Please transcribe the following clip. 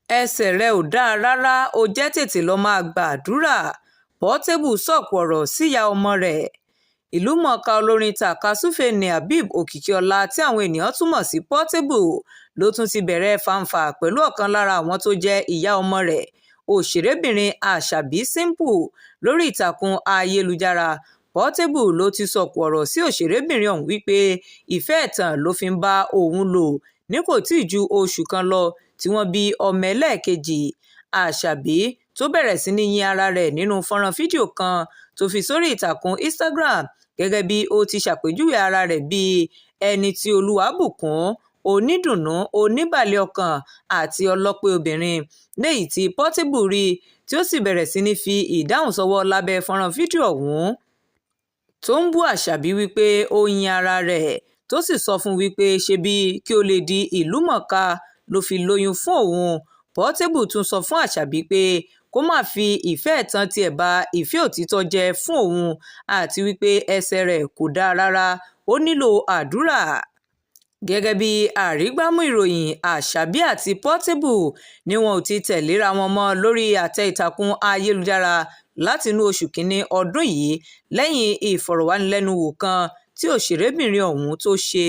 Ẹsẹ̀ rẹ ò dáa rárá, o jẹ́ tètè lọ́ọ́ máa gbàdúrà. Portable sọ̀kò ọ̀rọ̀ síyàá ọmọ rẹ̀. Ìlúmọ̀ọ́ká olórin tàka-súfèé nni Habeeb Okikiola tí àwọn èèyàn tún mọ̀ sí Portable ló tún ti bẹ̀rẹ̀ fá-n-fà pẹ̀lú ọ̀kan lára àwọn tó jẹ́ ìyá ọmọ rẹ̀, òṣèrébìnrin Àṣàbí Simple, lórí ìtàkùn ayélujára. Portable ló ti sọ̀kò ọ̀rọ̀ sí òṣèrébìnrin ọ̀hún wípé ìfẹ́ ẹ̀tàn ló fi ń bá òun lò ní kò tí ì ju oṣù kan lọ tí wọ́n bí ọmọ ẹlẹ́ẹ̀kejì. Àṣàbí tó bẹ̀rẹ̀ sí ní yin ara rẹ̀ nínú fọ́nrán fídíò kan tó fi sórí ìtàkùn Instagram gẹ́gẹ́ bí ó ti ṣàpèjúwe ara rẹ̀ bíi ẹni tí Olúwa bùkún, onídùnnú, oníbàlẹ̀ ọkàn àti ọlọ́pẹ́ obìnrin, léyìí tí Portable rí tí ó sì bẹ̀rẹ̀ sí ní fi ìdáhùn ṣọwọ́ lábẹ́ fọ́nrán fídíò ọ̀hún tó ń bú Àṣàbí wípé ó yin ara rẹ̀, tó sì sọ fún wípé ṣebí kí ó lè di ìlúmọ̀ọ́ká ló fi lóyún fún òun. Portable tún sọ fún Àṣàbí pé kó má fi ìfẹ́ ẹ̀tàn tiẹ̀ ba ìfẹ́ òtítọ́ jẹ́ fún òun àti wípé ẹsẹ̀ rẹ̀ kò dáa rárá, ó nílò àdúrà. Gẹ́gẹ́ bí àrígbámú ìròyìn, Àṣàbí àti Portable ni wọn ò ti tẹ̀léra wọn mọ́ lórí àtẹ ìtàkùn ayélujára látinú oṣù kínní ọdún yìí lẹ́yìn ìfọ̀rọ̀wánilẹ́nuwò kan tí òṣèrébìnrin ọ̀hún tó ṣe.